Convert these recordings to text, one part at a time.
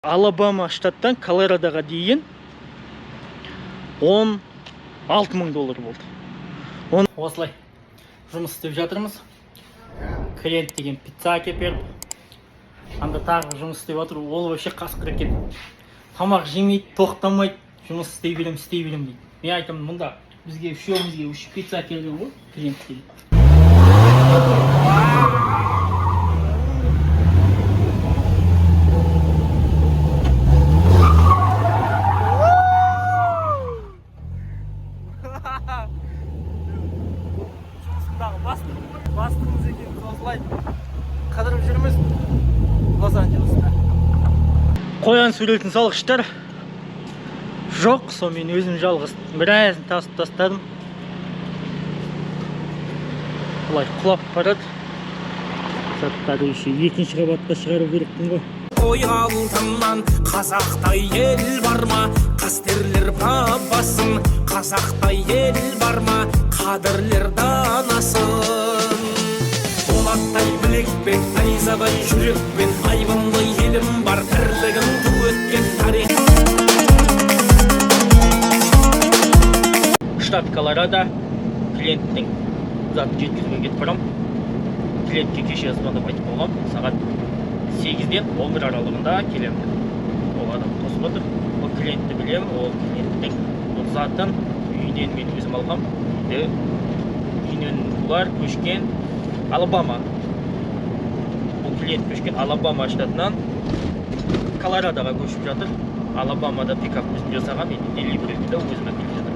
Алабама штаттан Колорадоға дейін 16 мың доллар болды. Осылай жұмыс істеп жатырмыз. Клиент деген пицца әкеліп беріп, анда тағы жұмыс істеп жатыр. Ол вообще қасқыр екен, тамақ жемейді, тоқтамайды, жұмыс істей беремін, істей беремін дейді. Мен айтамын, мұнда бізге, үшеумізге үш пицца әкелген ғой клиент деген. Жұмысындағы бастығым ғой, бастығымыз екеуміз осылай қыдырып жүрміз Лос Анджелеста. Қоян суретін салғыштар жоқ, сонымен өзім жалғыз біразын тасып тастадым. Былай құлап барады заттары, еще екінші қабатқа шығару керекпін ғой. Ой, алтыннан қазақтай ел бар ма? Қастерлер бабасын. Қазақтай ел бар ма? Қадірлер данасын. Болаттай білекпен, найзадай жүрекпен, айбынды елім бар, тірлігін ту еткен тарих. Штат Колорадо, клиенттің затын жеткізуге кетіп барамын. Клиентке кеше звондап айтып қойғанмын, сағат 8-ден 11 аралығында келемін деп. Ол адам қосып отыр. Ол клиентті білемін, ол клиенттің ол затын үйінен мен өзім алғам. Үйде, үйінен бұлар көшкен Алабама, бұл клиент көшкен Алабама штатынан Колорадоға көшіп жатыр. Алабамада пикап өзім жасағам, енді деливериді де өзім әкеліп жатыр.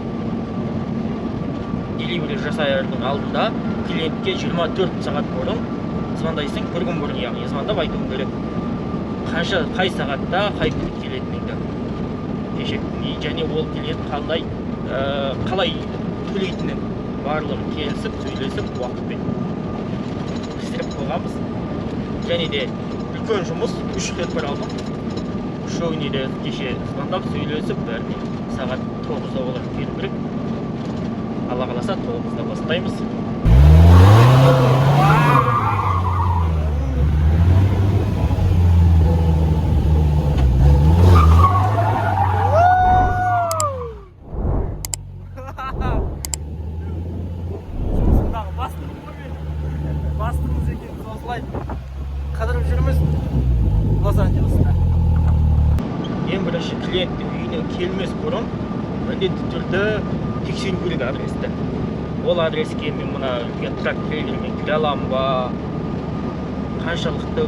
Деливери жасардың алдында клиентке 24 сағат бұрын звондайсың, бір күн бұрын, яғни звондап айтуың керек, қанша, қай сағатта, қай күні келетініңді. Кеше и және ол клиент қандай, қалай төлейтінін барлығын келісіп, сөйлесіп, уақытпен пісіріп қойғанбыз. Және де үлкен жұмыс, үш хелпер алдым. Үшеуіне де кеше звондап, сөйлесіп, бәріне сағат 9-да олар келу керек. Алла қаласа, 9-да бастаймыз. Жұмысымдағы бастығым ғой менің, бастығымыз екеуміз осылай қыдырып жүрміз Лос Анджелеста. Ең бірінші клиенттің үйіне келмес бұрын міндетті түрде тексеру керек адресті. Ол адреске мен мына үлкен трак трейлермен кіре аламын ба, қаншалықты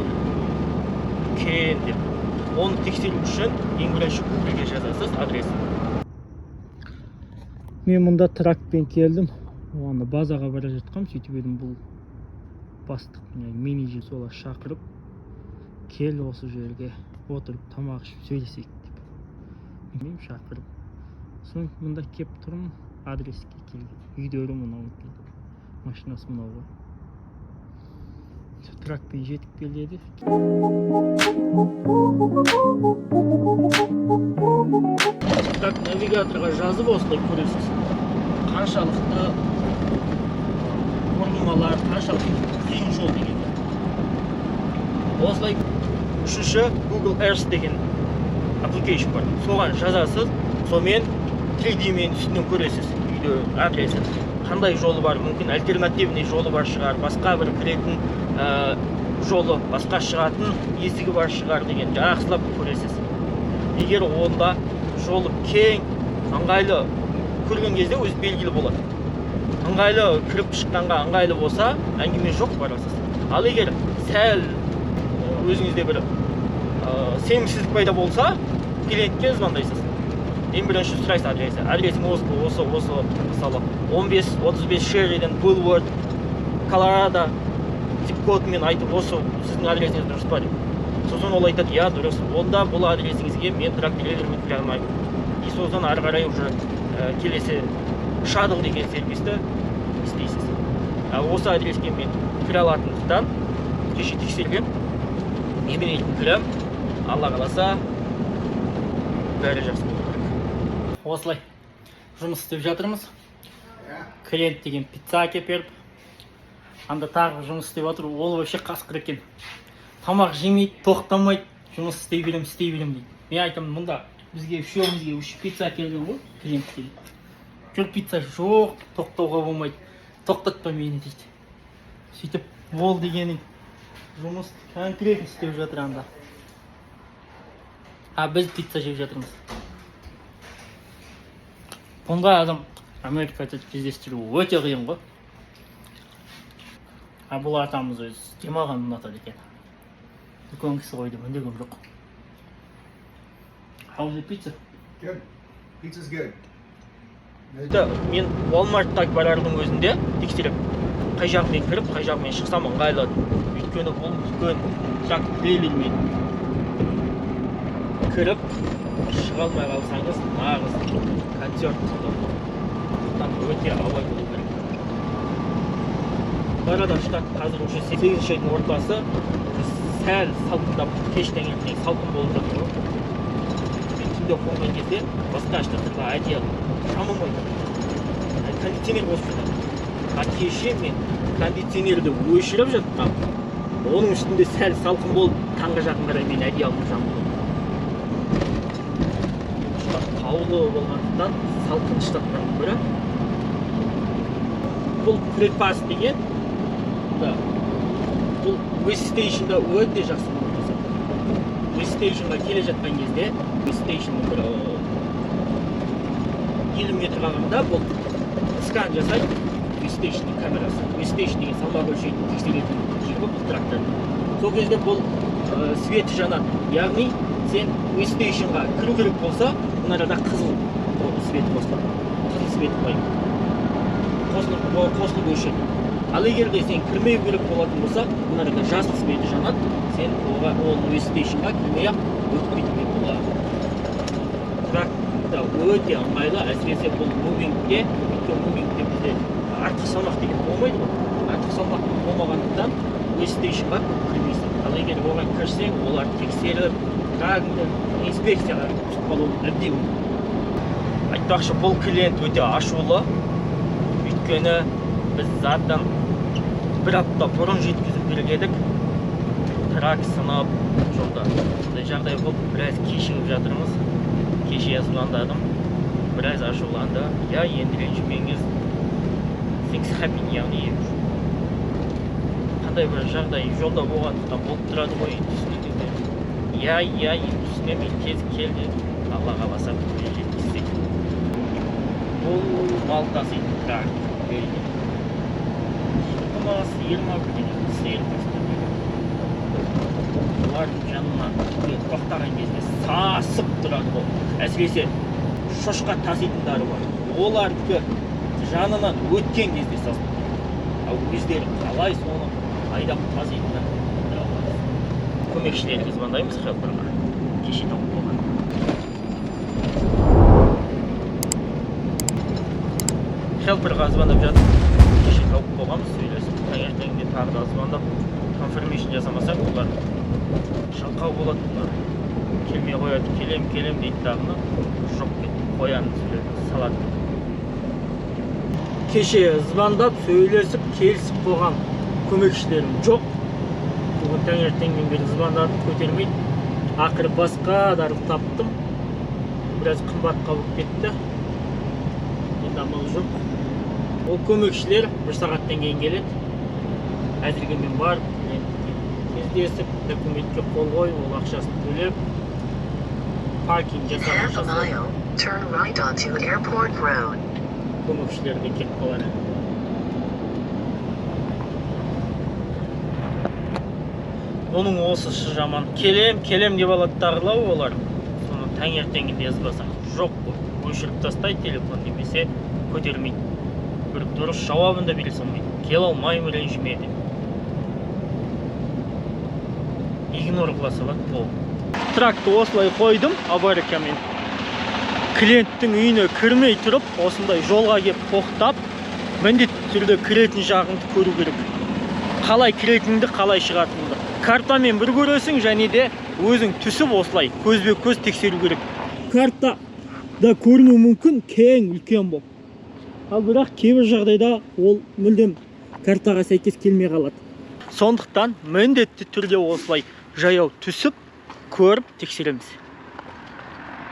үлкен деп. Оны тексеру үшін ең бірінші Гуглге жазасыз адресін. Мен мұнда тракпен келдім, ана базаға бара жатқам. Сөйтіп едім, бұл бастық, менеджер, солар шақырып, кел осы жерге, отырып тамақ ішіп сөйлесейік деп, білмеймін, шақырып. Соң мында келіп тұрмын, адреске келген. Үйлері мынау екен, машинасы мынау ғой. Тракпен жетіп кел деді. Так, навигаторға жазып, осылай көресіз, қаншалықты бұрылмалар, қаншалықты қиын жол дегенді. Осылай. Үшінші, Google Earth деген application бар, соған жазасыз. Сонымен 3D мен үстінен көресіз үйде адресін, қандай жолы бар, мүмкін, альтернативный жолы бар шығар, басқа бір кіретін жолы, басқа шығатын есігі бар шығар деген жақсылап көресіз. Егер онда жолы кең, ыңғайлы, көрген кезде өзі белгілі болады, ыңғайлы, кіріп шыққанға ыңғайлы болса, әңгіме жоқ, барасыз. Ал егер сәл өзіңізде бір сенімсіздік пайда болса, клиентке звондайсыз. Ең бірінші сұрайсыз адресі: адресің осы, осы, осы, мысалы, 1535 Шеридан Булвард, Колорадо, зип кодымен айтып, осы сіздің адресіңіз дұрыс па деп. Сосын ол айтады: иә, дұрыс. Онда бұл адресіңізге мен трак трейлермен кіре алмаймын. И сосын ары қарай уже келесі shuttle деген сервисті істейсіз. Ал осы адреске мен кіре алатындықтан, кеше тексерген, мен кіремін. Алла қаласа, бәрі жақсы болу керек. Осылай жұмыс істеп жатырмыз. Клиент деген пицца әкеліп беріп, анда тағы жұмыс істеп жатыр. Ол вообще қасқыр екен, тамақ жемейді, тоқтамайды, Жұмыс істей беремін, істей беремін дейді. Мен айтамын, мұнда бізге, үшеумізге үш пицца әкелген ғой клиент деген. Жүр, пицца жоқ, тоқтауға болмайды, тоқтатпа мені дейді. Сөйтіп ол дегенің жұмыс конкретно істеп жатыр анда, а біз пицца жеп жатырмыз. Бұндай адам Америкада кездестіру өте қиын ғой. А бұл атамыз өзі демалғанды ұнатады екен. Үлкен кісі ғой деп үндегем жоқ. How's the pizza? Good. Pizza's good. Мен Walmartта барардың өзінде тексеремін, қай жағымен кіріп, қай жағымен шықсам ыңғайлы. Өйткені бұл үлкен truck, трейлермен кіріп шыға алмай қалсаңыз, нағыз концерт. Сондықтан өте абай болу керек. Флорида штат қазір уже 8-айдың ортасы, уже сәл салқындап, кеш таңертең салқын болып жатыр ғой. Мен түнде қонған кезде басқа штаттарға одеяло жамылмайды, кондиционер қосып жатады. А кеше мен кондиционерді өшіріп жатқанмын, оның үстінде сәл салқын болып, таңға жақын қарай мен одеялоны жамылдым. Штат таулы болғандықтан, салқын штаттардың бірі. Бұл PrePass деген да, бұл weigh station да өте жақсы көмектеседі. Weigh station ға келе жатқан кезде, weigh station ның бір 50 метр қалғанда бұл скан жасайды weigh station ның камерасы. Weigh station деген салмақ өлшейтін, тексеретін жер ғой бұл трактор. Сол кезде бұл светі жанады, яғни сен weigh station ға кіру керек болса, мына арада қызыл свет қосылады, қызыл свет былай қосылып өшеді. Ал егер де сен кірмеу керек болатын болса, мына арада жасыл светі жанады, сен ол weigh station ға кірмей ақ өтіп кетуге болады. Тракта өте ыңғайлы, әсіресе бұл moving те, өйткені moving те бізде артық салмақ деген болмайды ғой. Артық салмақ болмағандықтан weigh station ға көп кірмейсің. Ал егер оған кірсең, олар тексеріп, трагыңды инспекцияға түсіп қалуы әбден мүмкін. Айтпақшы, бұл клиент өте ашулы, өйткені біз заттан бір апта бұрын жеткізу керек едік. Трак сынып, жолда сондай жағдай болып, біраз кешігіп жатырмыз. Кеше звондадым, біраз ашуланды. Иә, енді ренжімеңіз, things happen, яғни қандай бір жағдай жолда болғандықтан болып тұрады ғой, енді түсініңіз дедім. Иә, енді түсінемін, енді тез кел дедім. Алла қаласа, бүгін жеткізсек. Бұл мал таситын трак, жылқы ма, сиыр ма, бірдеңе, сиыр таситын. Олардың жанына тоқтаған кезде сасып тұрады ғой. Әсіресе шошқа таситындары бар, олардікі жанынан өткен кезде сасып тұрады. Ал өздері қалай соны айдап таситынын біле алмаймыз. Көмекшілерге звондаймыз, helper ға, кеше тауып болған. Helper ға звондап жатыр, кеше тауып болғанбыз, сөйлесіп, таңертеңде тағы да звондап confirmation жасамасаң, олар жалқау болады, бұлар келмей қояды. Келем, келем дейді дағыны, жоқ, кетіп қоян салады. Кеше звондап, сөйлесіп, келісіп қойған көмекшілерім жоқ. Бүгін таңертеңнен бері звондадым, көтермейді. Ақыры басқа дарын таптым, біраз қымбатқа болып кетті, енді амал жоқ. Ол көмекшілер бір сағаттан кейін келеді. Әзірге мен барып клиентке кездесіп, документке қол қойып, ол ақшасын төлеп, паркинг In half a жасаған. mile, turn right onto Airport Road. Көмекшілер де келіп қалар. Оның осысы жаман, келем, келем деп алады дағылау олар. Соны таңертеңінде жазбасаң, жоқ қой, өшіріп тастайды телефон немесе көтермейді, бір дұрыс жауабын да бере салмайды. Келе алмаймын, ренжіме деп игнор қыла салады болды. Тракты осылай қойдым аварийкамен. Клиенттің үйіне кірмей тұрып, осындай жолға келіп тоқтап, міндетті түрде кіретін жағыңды көру керек. Қалай кіретініңді, қалай шығатыныңды картамен бір көресің, және де өзің түсіп, осылай көзбе көз тексеру керек. Картада көрінуі мүмкін кең, үлкен болып, ал бірақ кейбір жағдайда ол мүлдем картаға сәйкес келмей қалады. Сондықтан міндетті түрде осылай жаяу түсіп Көріп тексереміз.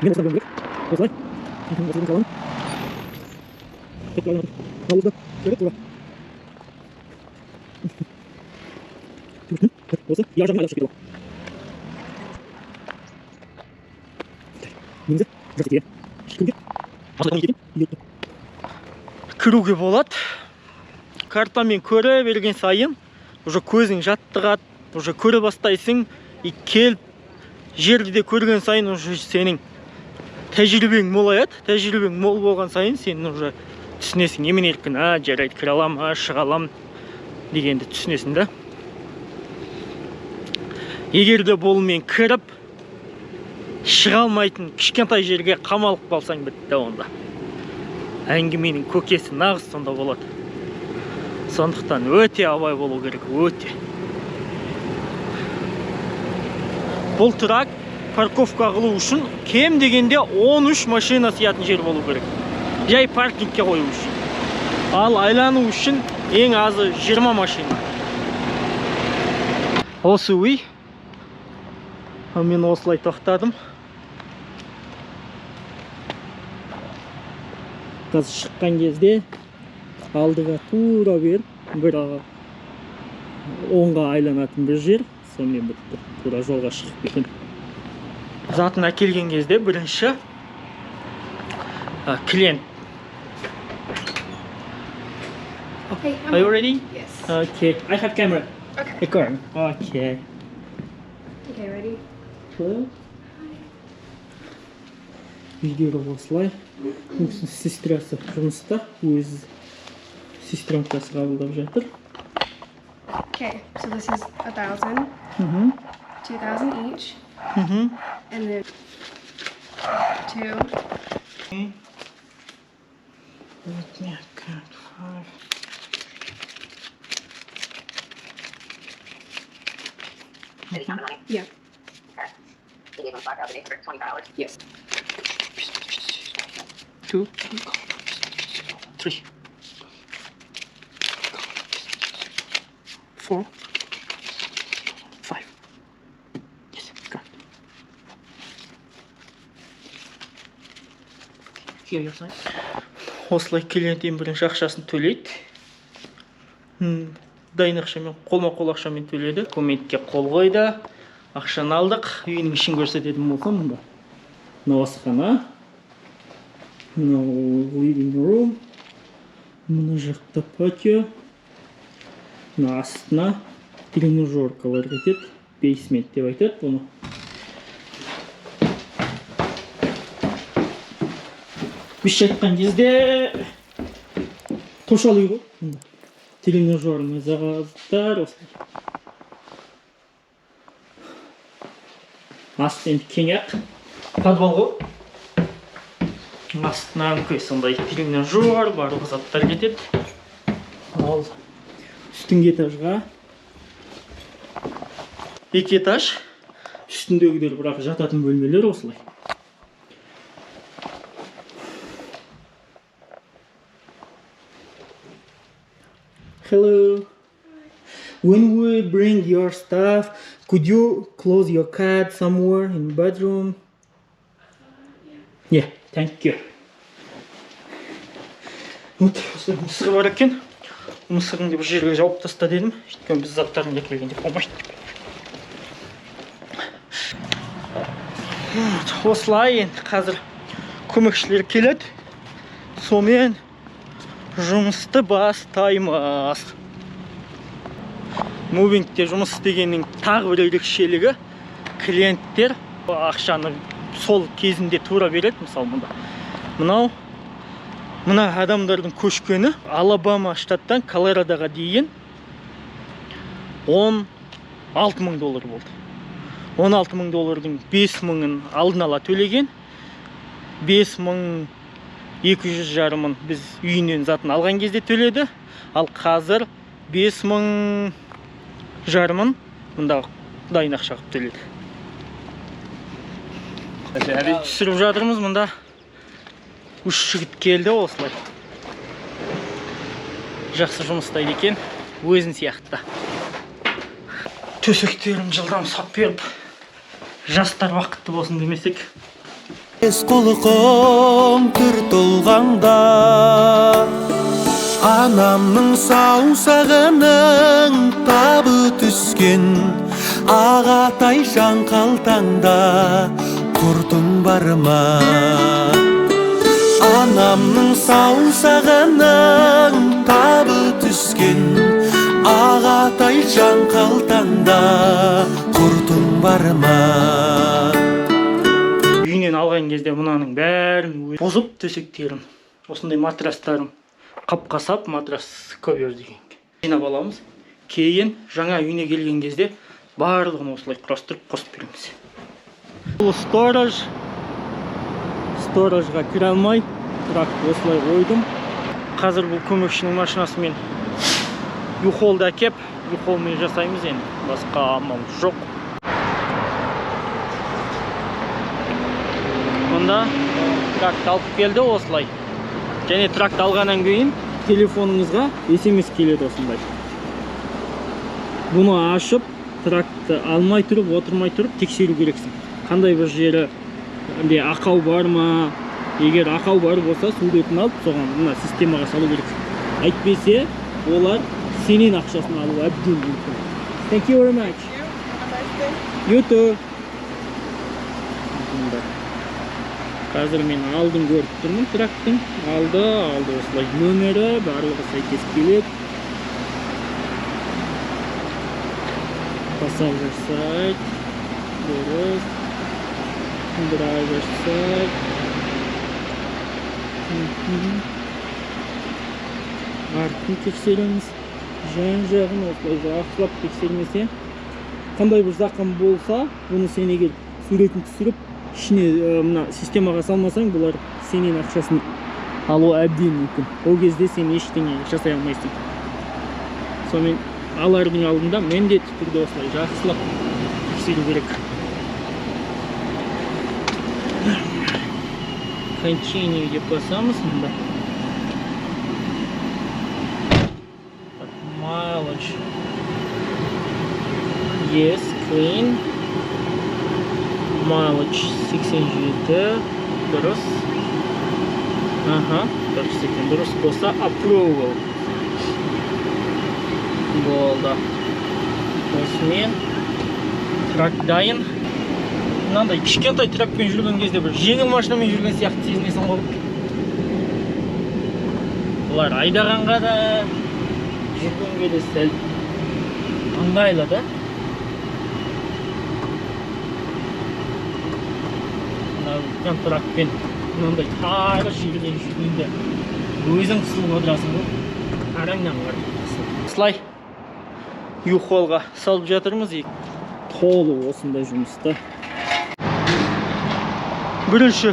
Мен осылай керек. Осылай. Осылай саламын. Керек тура. Осы екі жағынан айналып шығып кетеді. Негізі жақсы екен. Кіруге. Осылай екен. Кіруге болады. Картамен көре берген сайын уже көзің жаттығады, уже көре бастайсың, и келіп жерді де көрген сайын уже сенің тәжірибең молаяды. Тәжірибең мол болған сайын сен уже түсінесің, емен еркін, а, жарайды, кіре алам, а, шыға алам дегенді түсінесің да. Егер де бұлмен кіріп шыға алмайтын кішкентай жерге қамалып қалсаң, бітті онда. Әңгіменің көкесі нағыз сонда болады. Сондықтан өте абай болу керек, өте. Бұл truck парковка қылу үшін кем дегенде 13 машина сиятын жер болу керек. Жай паркингке қою үшін. Ал айлану үшін ең азы 20 машина. Осы үй. Мен осылай тоқтадым. Қазір шыққан кезде алдыға тура беріп, бір оңға айланатын бір жер, сонымен бітті. Тура жолға шығып кетемін. Затын әкелген кезде бірінші клиент. Hey, I'm Are you ready? Yes. Okay. I have camera. Okay. Recording. Okay. Okay, ready? Үйлері осылай. Бұл кісінің сестрасы жұмыста, өз сестренкасы қабылдап жатыр. Okay, so this is 1,000, 2,000 each, and then two. Let me count five. Yeah. Yes. 2, 3, 4, 5. Yes, correct. Here your sign. Осылай клиент ең бірінші ақшасын төлейді. Дайын ақшамен, қолма-қол ақшамен төледі. Документке қол қойды. Ақшаны алдық. Үйінің ішін көрсететін болсам, мында. Мынау асхана. Мынау living room. Мына жақта патио. Мына астына тренажеркалар кетеді. Basement деп айтады бұны. Бізше айтқан кезде тошал үй ғой. Мында тренажерный заттар осылай. Асты енді кең ақ. Подвал ғой. Астына үлкен сондай тренажер, барлық заттар кетеді. Ал үстіңгі этажға екі этаж, үстіндегілер бірақ жататын бөлмелер осылай. Hello. When we bring your stuff, could you close your cat somewhere in bedroom? Yeah, thank you. Вот, осылай мысығы бар екен. Мысығыңды бір жерге жауып таста дедім. Өйткені біз заттарыңды әкелгенде болмайды деп. Вот, осылай енді қазір көмекшілер келеді. Сонымен жұмысты бастаймыз. Moving-те жұмыс істегеннің тағы бір ерекшелігі, клиенттер ақшаны сол кезінде тура береді. Мысалы, мында мынау мына адамдардың көшкені Алабама штаттан Колорадоға дейін 16 мың доллар болды. 16 мың доллардың 5 мыңын алдын ала төлеген, 5200 жарымын біз үйінен затын алған кезде төледі. Ал қазір 5 мың жарымын мында дайын ақша қылып төледі. Түсіріп жатырмыз, мында үш жігіт келді осылай. Жақсы жұмыс істейді екен, өзін сияқты. Төсектерін жылдам сап беріп, Жастар бақытты болсын демесек. Құлқым түр тұлғаңда, анамның саусағының табы түскен, ағатай жан қалтаңда құртың бар ма? Анамның саусағының табы түскен, ағатай жан қалтаңда құртың бар ма? Үйінен алған кезде мынаның бәрін бұзып төсектерін, осындай матрастарын қапқасап, матрас ковер деген жинап аламыз. Кейін жаңа үйіне келген кезде барлығын осылай құрастырып қосып береміз. Бұл сторож, сторожға кіре алмай тракты осылай қойдым. Қазір бұл көмекшінің машинасымен U-Haul'ды әкеп, U-Haul'мен жасаймыз енді, басқа амал жоқ. Мұнда тракты алып келді осылай. Және тракты алғаннан кейін телефоныңызға SMS келеді осындай. Бұны ашып, тракты алмай тұрып, отырмай тұрып тексеру керексің. Қандай бір жері ақау бар ма? Егер ақау бар болса, суретін алып, соған мына системаға салу керек. Әйтпесе, олар сенен ақшасын алуы әбден мүмкін. Thank you very much. You too. Қазір мен алдын көріп тұрмын трактың. Алды осылай нөмірі, барлығы сәйкес келеді. Passenger side, дұрыс. Driver side. Артын тексереміз. Жан-жағын осылай жақсылап тексермесе, қандай бір зақым болса, бұны сен егер суретін түсіріп, ішіне мына системаға салмасаң, бұлар сенен ақшасын алуы әбден мүмкін. Ол кезде сен ештеңе жасай алмайсың. Сонымен алардың алдында міндетті түрде осылай жақсылап тексеру керек. Continue деп басамыз мында. Так, mileage. Yes, clean. Mileage 87, дұрыс. Аха, дұрыс екен. Дұрыс болса approval. Болды. Осымен трак дайын. Мынандай кішкентай тракпен жүрген кезде бір жеңіл машинамен жүрген сияқты сезінесің ғой. Бұлар айдағанға да, жүргенге де сәл ыңғайлы да. Мына үлкен тракпен мынандай тары жерден жүргенде өзің қысылып отырасың ғой. Араңнан қарап қысылып. Осылай U-Haul'ға салып жатырмыз. Толы осындай жұмыста. Бірінші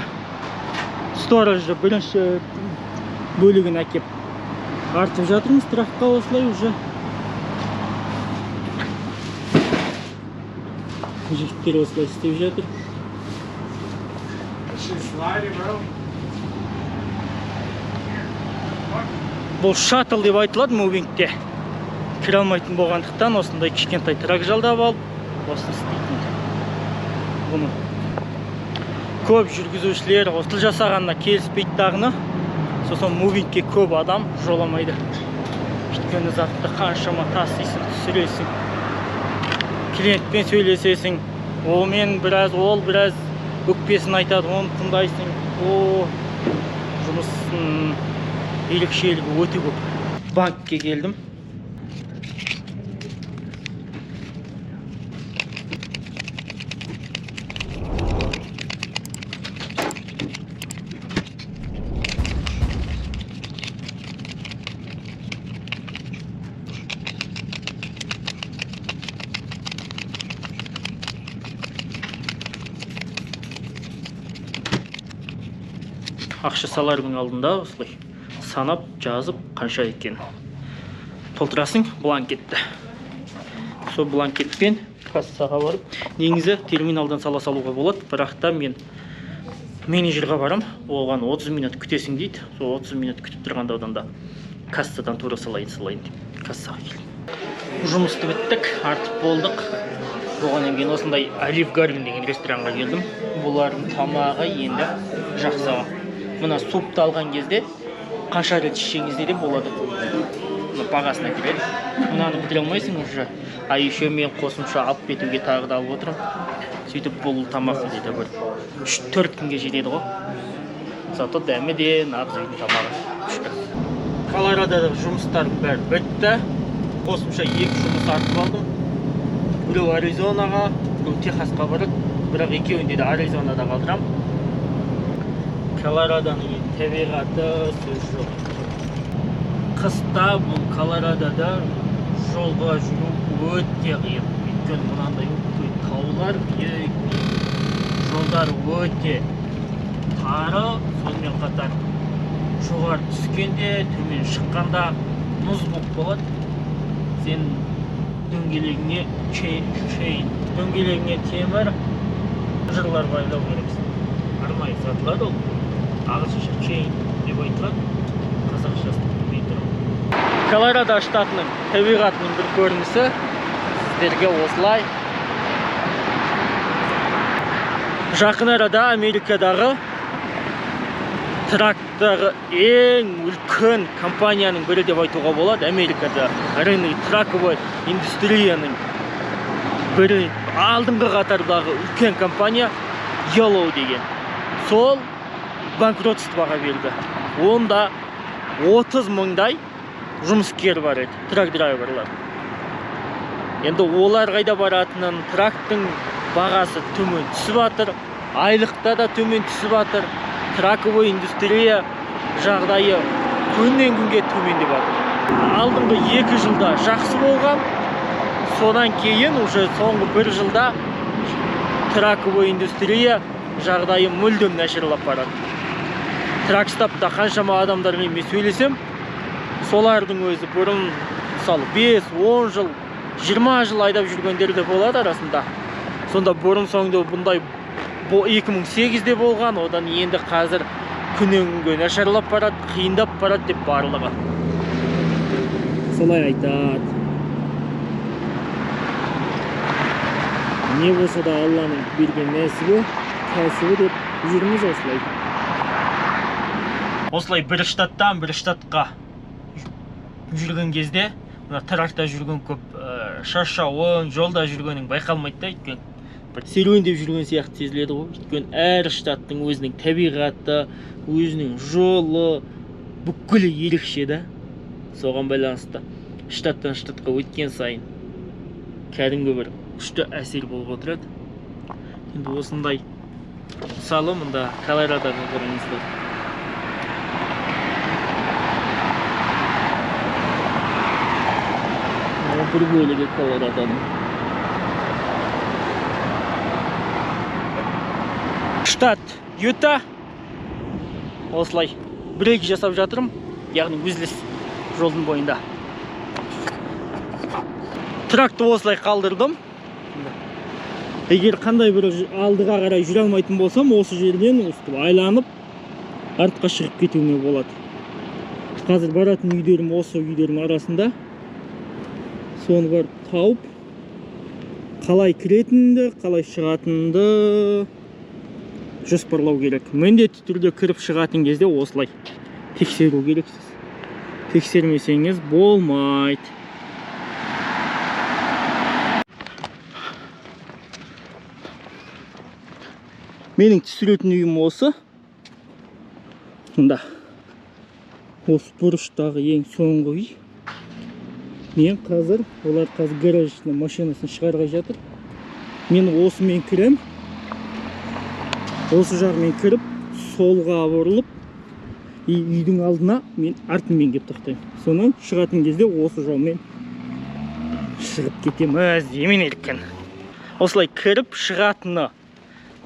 сторожды, бірінші бөлігін әкеп артып жатырмыз тракқа осылай уже. Жігіттер осылай істеп жатыр. Бұл шаттл деп айтылады мувингте. Кіре алмайтын болғандықтан осындай кішкентай трак жалдап алып, осыны істейтін. Бұны көп жүргізушілер осылай жасағанына келіспейді дағыны, сосын мувингке көп адам жоламайды. Өйткені затты қаншама тасисың, түсіресің, клиентпен сөйлесесің, онымен біраз, ол біраз өкпесін айтады, оны тыңдайсың. О, жұмыстың ерекшелігі өте көп. Банкке келдім. Ақша салардың алдында осылай санап, жазып, қанша екенін толтырасың бланкетті. Сол бланкетпен кассаға барып, негізі терминалдан сала салуға болады, бірақ та мен менеджерға барам, оған 30 минут күтесің дейді. Сол 30 минут күтіп тұрғанда одан да кассадан тура салайын деп кассаға келдім. Жұмысты біттік, артып болдық. Болғаннан кейін осындай Olive Garden деген ресторанға келдім. Бұлардың тамағы енді жақсы. Мына супты алған кезде қанша рет ішсеңіз де болады. Мына бағасына келеді. Мынаны бітіре алмайсың уже. А еще мен қосымша алып кетуге тағы да алып отырмын. Сөйтіп бұл тамақ где-то бір 3-4 күнге жетеді ғой. Зато дәмі де нағыз үйдің тамағы. Күшті. Колорадодағы жұмыстарым бәрі бітті. Қосымша 2 жұмыс артып алдым. Біреу Аризонаға, біреу Техасқа барады. Бірақ екеуінде де Аризонада қалдырамын. Колорадоның табиғаты сөз жоқ. Қыста бұл Колорадода жолға жүру өте қиын. Өйткені мынандай үлкен таулар, биік, жолдар өте тары, сонымен қатар жоғары түскенде, төмен шыққанда мұз болып болады. Сен дөңгелегіңе чейн, дөңгелегіңе темір жырлар байлау керексің. Арнайы сатылады ол. Ағылшынша чейн деп айтылады. Қазақшасын білмей тұрмын. Колорадо штатының табиғатының бір көрінісі сіздерге осылай. Жақын арада Америкадағы трактағы ең үлкен компанияның бірі деп айтуға болады. Америкада рынок траковой индустрияның бірі, алдыңғы қатардағы үлкен компания Yellow деген. Сол банкротствоға берді. Онда 30 мыңдай жұмыскер бар еді, трак драйверлар. Енді олар қайда баратынын, трактың бағасы төмен түсіп жатыр, айлықта да төмен түсіп жатыр. Траковой индустрия жағдайы күннен күнге төмендеп жатыр. Алдыңғы 2 жылда жақсы болған, содан кейін уже соңғы 1 жылда траковой индустрия жағдайы мүлдем нашарлап барады. Тракстапта қаншама адамдармен мен сөйлесем, солардың өзі бұрын мысалы 5-10 жыл, 20 жыл айдап жүргендер де болады арасында. Сонда бұрын соңды бұндай 2008-де болған, одан енді қазір күннен күнге нашарлап барады, қиындап барады деп барлығы солай айтады. Не болса да Алланың берген нәсібі, кәсібі деп жүрміз осылай. Осылай бір штаттан бір штатқа жүрген кезде, мына тракта жүрген көп шаршауың, жолда жүргенің байқалмайды да, өйткені бір серуендеп жүрген сияқты сезіледі ғой. Өйткені әр штаттың өзінің табиғаты, өзінің жолы бүкілі ерекше да. Соған байланысты штаттан штатқа өткен сайын кәдімгі бір күшті әсер болып отырады. Енді осындай мысалы мында Колорадоға қараңыздар. Бір бөлігі Колорадоның. Штат Юта. Осылай брейк жасап жатырмын, яғни үзіліс жолдың бойында. Тракты осылай қалдырдым. Егер қандай бір алдыға қарай жүре алмайтын болсам, осы жерден өстіп айланып артқа шығып кетуіме болады. Қазір баратын үйлерім осы үйлердің арасында. Соны барып тауып, қалай кіретінімді, қалай шығатынымды жоспарлау керек. Міндетті түрде кіріп шығатын кезде осылай тексеру керексіз. Тексермесеңіз болмайды. Менің түсіретін үйім осы. Мында. Осы бұрыштағы ең соңғы үй. Мен қазір, олар қазір гаражына машинасын шығарғай жатыр. Мен осымен кірем. Осы жағымен кіріп, солға бұрылып, үйдің алдына мен артымен кеп тоқтаймын. Сонан шығатын кезде осы жолмен шығып кетеміз, емен еркін. Осылай кіріп шығатыны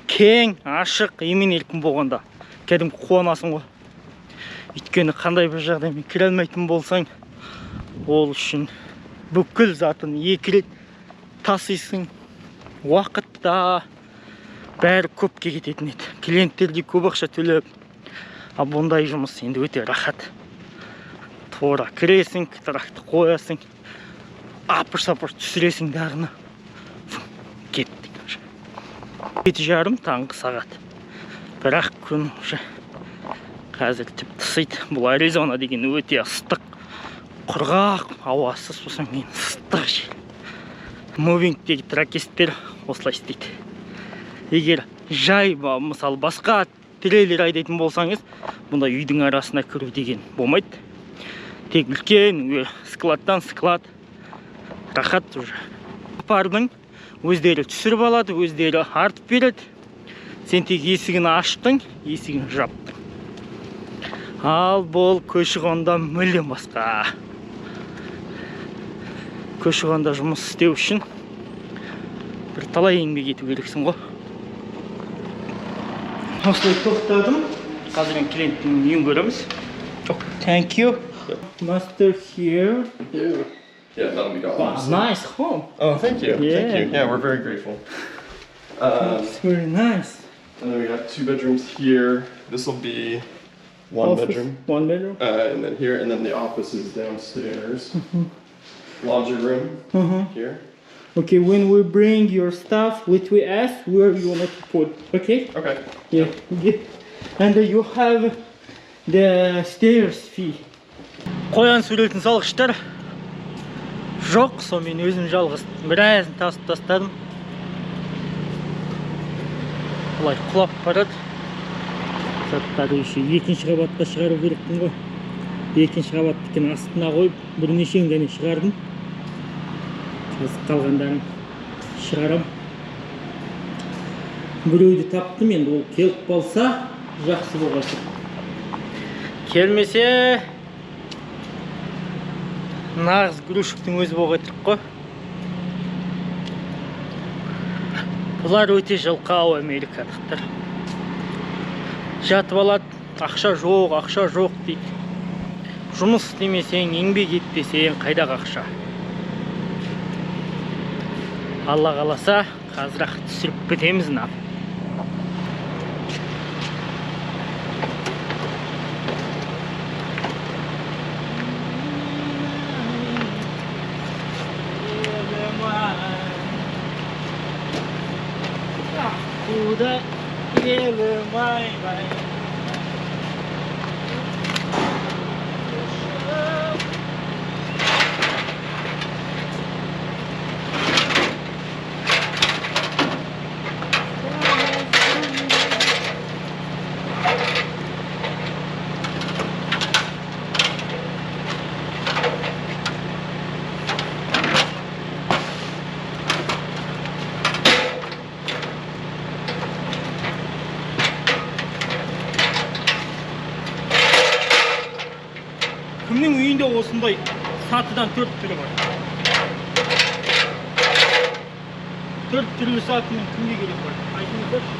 кең, ашық, емен еркін болғанда кәдімгі қуанасың ғой. Өйткені қандай бір жағдаймен кіре алмайтын болсаң, ол үшін бүкіл затын екі рет тасисың, уақытта бәрі көпке кететін еді. Клиенттер де көп ақша төлеп, а бұндай жұмыс енді өте рахат. Тура кіресің, тракты қоясың, апыр-сапыр түсіресің дағыны. 7:30 таңғы сағат. Бірақ күн уже қазір тіпті ысиды. Бұл Аризона деген өте ыстық, құрғақ ауасы, сосын кейін ыстық жер. Мувингтегі тракисттер осылай істейді. Егер жай, мысалы, басқа трейлер айдайтын болсаңыз, бұнда үйдің арасына кіру деген болмайды. Тек үлкен складтан склад, рахат уже. Апардың өздері түсіріп алады, өздері артып береді. Сен тек есігін аштың, есігін жаптың. Ал бұл көші-қонда мүлдем басқа. Көші-қонда жұмыс істеу үшін бірталай еңбек ету керексің ғой. Осылай тоқтадым. Қазір мен клиенттің үйін көреміз. Oh, thank you. Master here. Yeah. Yeah, that'll be gone. Wow, nice home. Oh, thank you. Yeah. Thank you. Yeah, we're very grateful. It's very nice. And then we got 2 bedrooms here. This will be 1 Office, bedroom. 1 bedroom. And then here, and then the office is downstairs. Laundry room here. Okay, when we bring your stuff, which we ask where you want to put. Okay? Okay. Yeah. Yeah. And you have the stairs fee. Қоян суретін салғыштар жоқ, сонымен өзім жалғыз біразын тасып тастадым. Былай құлап барады. Заттарды еще екінші қабатқа шығару керекпін ғой. Екінші қабаттікін астына қойып, бірнешеуін ғана шығардым. Қазір қалғандарын шығарам. Біреуді таптым, енді ол келіп қалса жақсы болған. Келмесе нағыз грузчиктің өзі болған тұрып қой. Бұлар өте жалқау американдықтар. Жатып алады, ақша жоқ, ақша жоқ дейді. Жұмыс істемесең, еңбек етпесең, қайдағы ақша? Алла қаласа, қазір-ақ түсіріп бітеміз мынаны. Куда елім ай-бай. Кімнің үйінде осындай сатыдан 4 түрі бар? 4 түрлі сатының кімге керек бар? Айтыңыздаршы.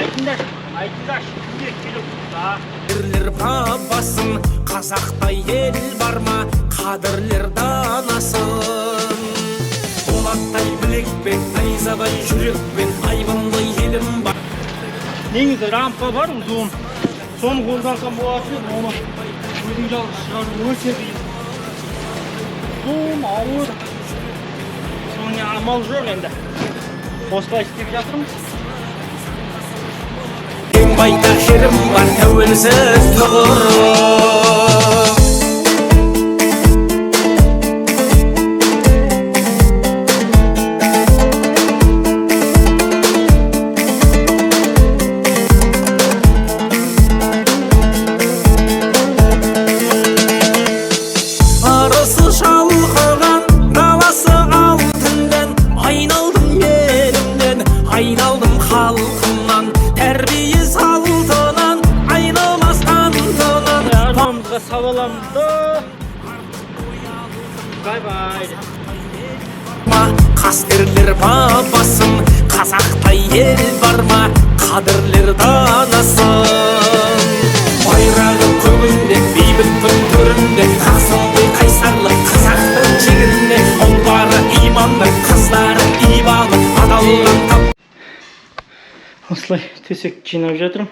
Айтыңдаршы, айтыңдаршы, кімге керек бар? Ерлер бабасын, қазақтай ел бар ма, қадірлер данасын. Болаттай білекпен, найзадай жүрекпен, айбынды елім бар. Негізі рампа бар ұзын. Соны қолдансам болатын еді, оны өзің жалғыз шығару өте қиын. Ұзын, ауыр. Соны амал жоқ енді. Осылай істеп жатырмыз. Ең байтақ жерім бар, тәуелсіз тұғырым. Арысы шалқыған, даласы алтыннан, айналдым елімнен, айналдым халқымнан, тәрбие салтынан, айналмас антынан. Арбамызға сабаламыз да. Бай-бай. Қастерлер бабасын, қазақтай ел бар ма, қадірлер данасын. Байрағы көгінде, бейбіттің төрінде, қасымдай қайсарлы қазақтың жігінде, ұлдары иманды, қыздары ибалы, адалдан тап. Осылай төсек жинап жатырмын.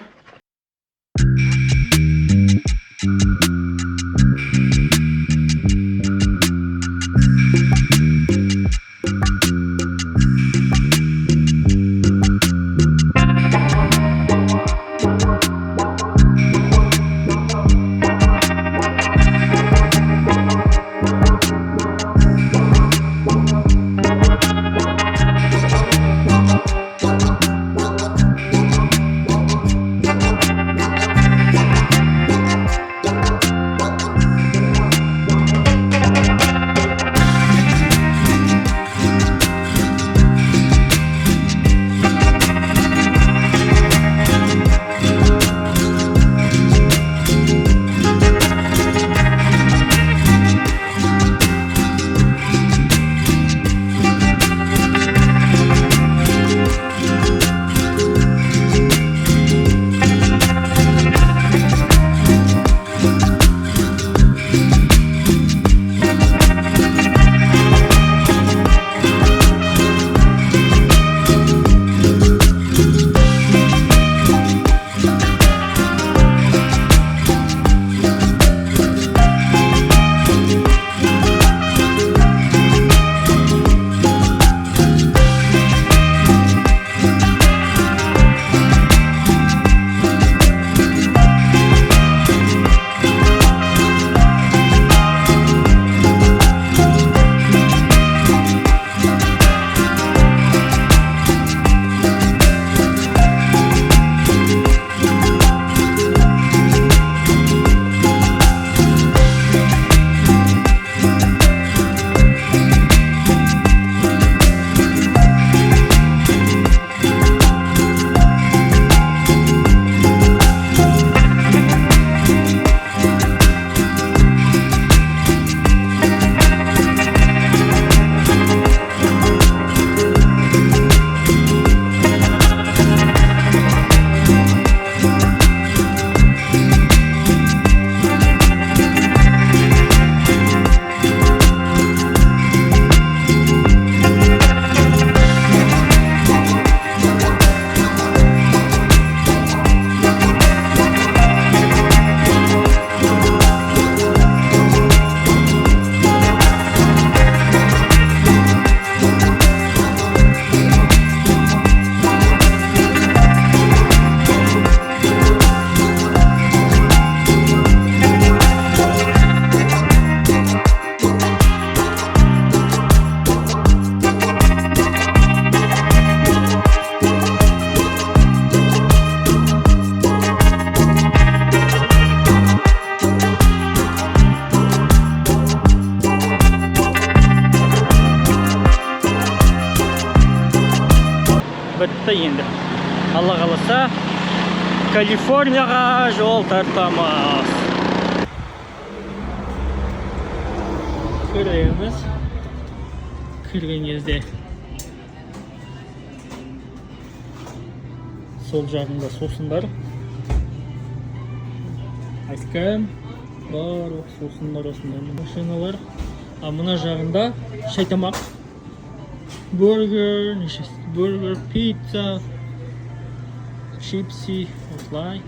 Шықты енді. Алла қаласа, Калифорнияға жол тартамыз. Көреміз. Кірген кезде сол жағында сусындар. Ice, барлық сусындар, осындай машиналар. А мына жағында шай, тамақ, бургер, неше бургер, пицца, чипсы, осылай.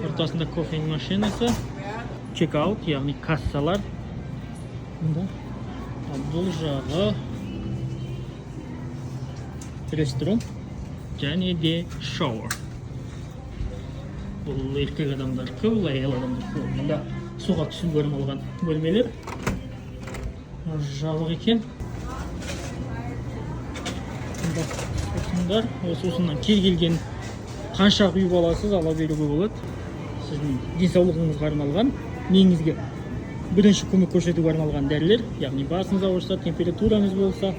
Ортасында кофенің машинасы, check-out, яғни кассалар. Мында. А бұл жағы restroom және де shower. Бұл еркек адамдардікі, бұл әйел адамдардікі. Мында суға түсуге арналған бөлмелер. Жабық екен. Мында сусындар. Осы сусыннан кез келген қанша құйып аласыз, ала беруге болады. Сіздің денсаулығыңызға арналған, миыңызге бірінші көмек көрсетуге арналған дәрілер, яғни басыңыз ауырса, температураңыз болса,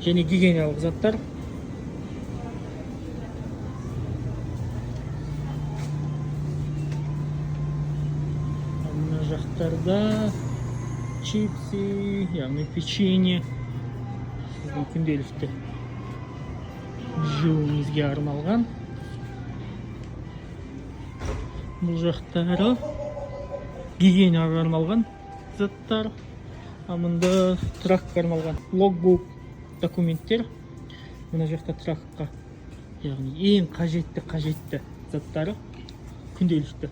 және гигиеналық заттар. А мына жақтарда чипсы, яғни печенье, сіздің күнделікті жеуіңізге арналған. Бұл жақтары гигиенаға арналған заттар. А мында truck қа арналған logbook, документтер. Мына жақта truck қа, яғни ең қажетті заттары, күнделікті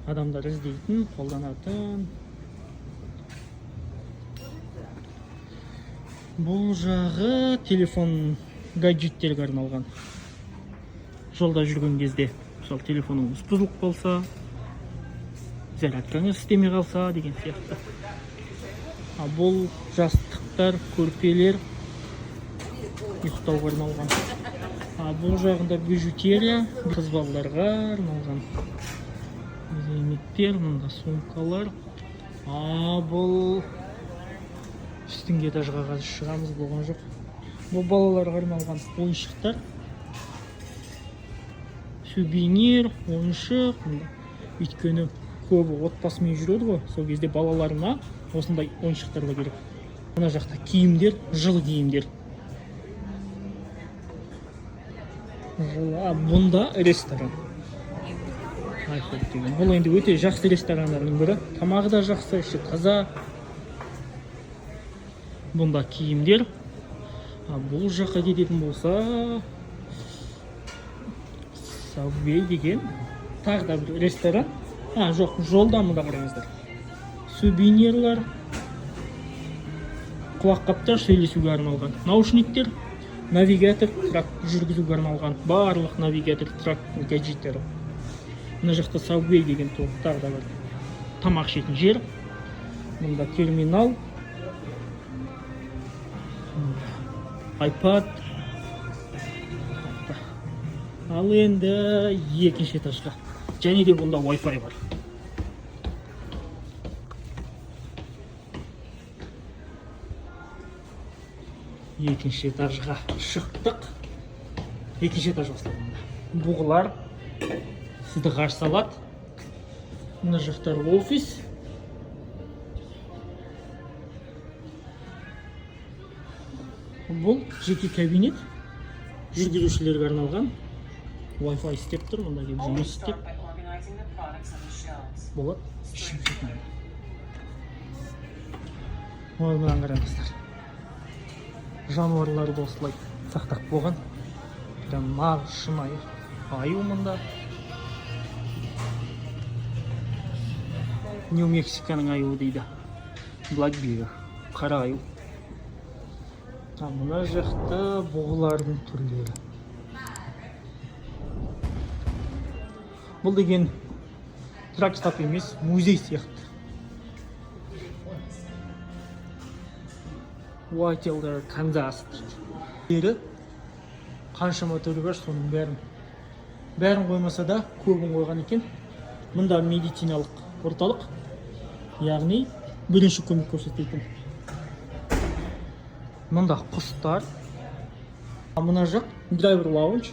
адамдар іздейтін, қолданатын. Бұл жағы телефон, гаджеттерге арналған. Жолда жүрген кезде, мысалы, телефоныңыз бұзылып қалса, зарядкаңыз істемей қалса деген сияқты. А бұл жастықтар, көрпелер, ұйықтауға арналған. А бұл жағында бижутерия, қыз балаларға арналған зейнеттер, мында сумкалар. А бұл үстіңгі этажға қазір шығамыз, болған жоқ. Бұл балаларға арналған ойыншықтар, сувенир, ойыншық. Мында өйткені көбі отбасымен жүреді ғой, сол кезде балаларына осындай ойыншықтар да керек. Мына жақта киімдер, жылы киімдер, жылы. А бұнда ресторан IHOP деген. Бұл енді өте жақсы ресторандардың бірі, тамағы да жақсы, іші таза. Бұнда киімдер. А бұл жаққа кететін болса, Subway деген тағы да бір ресторан. А, жоқ, жолда. Мында қараңыздар, сувенирлар, құлаққаптар, сөйлесуге арналған наушниктер, навигатор, truck жүргізуге арналған барлық навигатор, truck гаджеттері. Мына жақта Subway деген тағы да бір тамақ ішетін жер. Мында терминал, iPad. Ал енді екінші этажға. Және де бұнда Wi-Fi бар. Екінші этажға шықтық. Екінші этаж басталды. Мында бұғылар сізді қарсы алады. Мына жақтар офис. Бұл жеке кабинет, жүргізушілерге арналған. Wi-Fi істеп тұр. Мында келіп жұмыс істеп болады. Ішіп жейтін. Ой, мынаны қараңыздар, жануарларды осылай сақтап қойған. Прям нағыз шынайы аю. Мында Нью Мексиканың аюы дейді, Black Bear, қара аю. А мына жақта бұғылардың түрлері. Бұл деген truck stop емес, музей сияқты. White Канзас дейді. Қаншама түрі бар, соның бәрін қоймаса да, көбін қойған екен. Мында медициналық орталық, яғни бірінші көмек көрсететін. Мында құстар. Мына жақ driver lounge.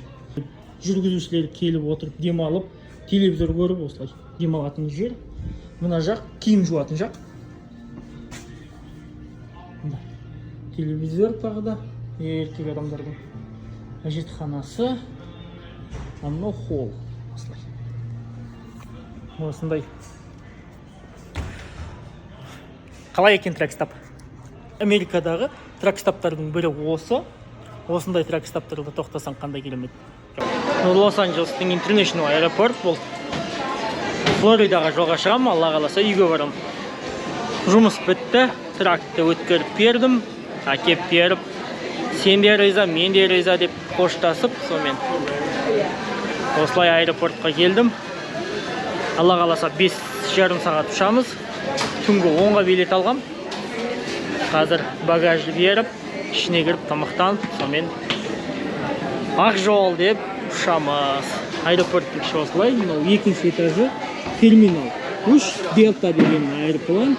Жүргізушілер келіп отырып демалып, телевизор көріп, осылай демалатын жер. Мына жақ киім жуатын жақ. Мында телевизор, тағы да еркек адамдардың әжетханасы. А мынау холл, осылай, осындай. Қалай екен truck stop? Америкадағы truck stop тардың бірі осы. Осындай truck stop тарда тоқтасаң, қандай керемет. Лос Анджелестің International аэропорт бұл. Флоридаға жолға шығамын, Алла қаласа, үйге барамын. Жұмыс бітті, truck ты өткеріп бердім, әкеп беріп, сен де риза, мен де риза деп қоштасып, сонымен осылай аэропортқа келдім. Алла қаласа, 5,5 сағат ұшамыз. Түнгі 10-ға билет алғам. Қазір багажды беріп, ішіне кіріп, тамақтанып, сонымен ақ жол деп ұшамыз. Аэропорттың іші осылай. Мынау екінші этажы, терминал 3, Делта деген аэроплан.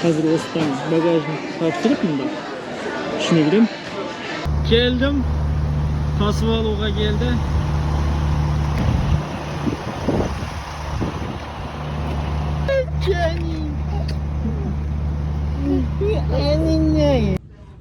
Қазір осыдан багажын тапсырып, мында ішіне кіремін. Келдім, тасып алуға келді.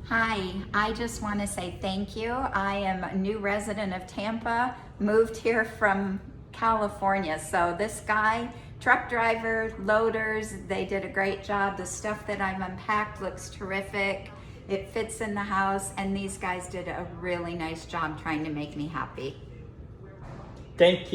Hi, I just want to say thank you. I am a new resident of Tampa, moved here from California. So this guy, truck driver, loaders, they did a great job. The stuff that I've unpacked looks terrific. It fits in the house, and these guys did a really nice job trying to make me happy. Thank you.